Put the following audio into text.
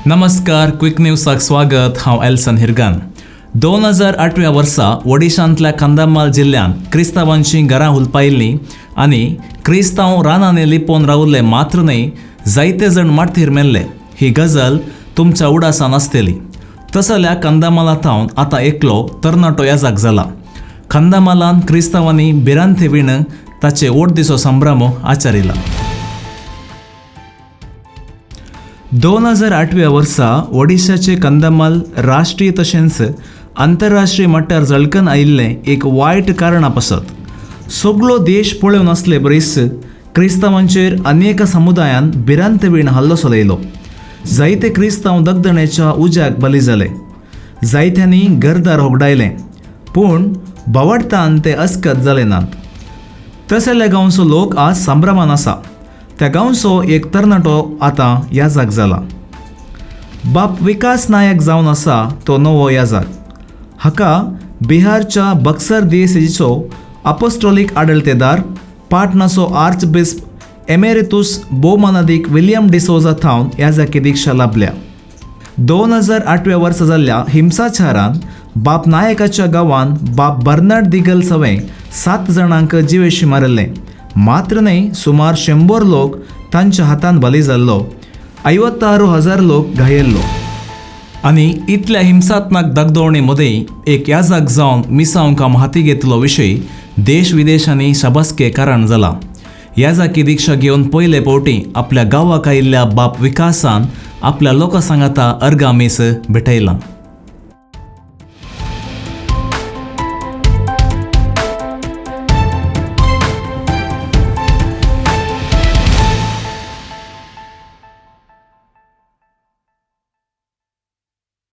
नमस्कार, क्विक न्यूजाक स्वागत. हांव एल्सन हिरगन. 2008व्या वर्सा ओडिशांतल्या कंदमाल जिल्ल्यांत क्रिस्तांवांचीं घरां हुलपायिल्लीं आनी क्रिस्तांव रानांनी लिपोवन रावल्ले मात्र न्हय, जायते जण मार्थीर मेल्ले. ही गजाल तुमच्या उडासान आसतली. तसल्या कंदमाला थावन आतां एकलो तरणाटो याजाक जाला. कंदमालान क्रिस्तांवांनी भिरांते वीण ताचे ओडदिसो संभ्रम आचरिला. 2008व्या वर्सा ओडिशाचे कंदमाल राष्ट्रीय तशेंच आंतरराष्ट्रीय मट्टार झळकन आयिल्लें एक वायट कारणा पासत सगलो देश पळोवन आसले बरीच क्रिस्तांवांचेर अनेक समुदायान भिरांतवीण हल्लो चलयलो. जायते क्रिस्तांव दगदणेच्या उज्याक बली जाले, जायत्यांनी घरदार होगडायलें, पूण बावडतान ते अस्कत जाले नात. तसल्या गांवचो लोक आज संभ्रमान आसा. त्या गांवचो एक तरणाटो आतां याजाक जाला. बाप विकास नायक जावन आसा तो नवो याजाक. हाका बिहारच्या बक्सर देसेजीचो अपोस्टोलीक आडळतेदार पाटणाचो आर्च बिस्प एमेरितूस बोमानादीक विलियम डिसोजा थावन याजाकी दीक्षा लाभल्या. 2008व्या वर्सा जाल्ल्या हिंसाचारान बाप नायकाच्या गांवान बाप बर्नार्ड दिगल सवें 7 जाणांक जिवेशी मारिल्लें मात्र न्हय, सुमार 100 लोक तांच्या हातान बली जाल्लो, 56,000 लोक घायेल्लो. आनी इतल्या हिंसात्मक दगदोवणे मदें एक याजाक जावन मिसांव काम हाती घेतलो विशय देश विदेशांनी शाबासके कारण जाला. याजाकी दीक्षा घेवन पयले फावटी आपल्या गांवाक आयिल्ल्या बाप विकासान आपल्या लोकां सांगाता अर्गामीस भेटयलां.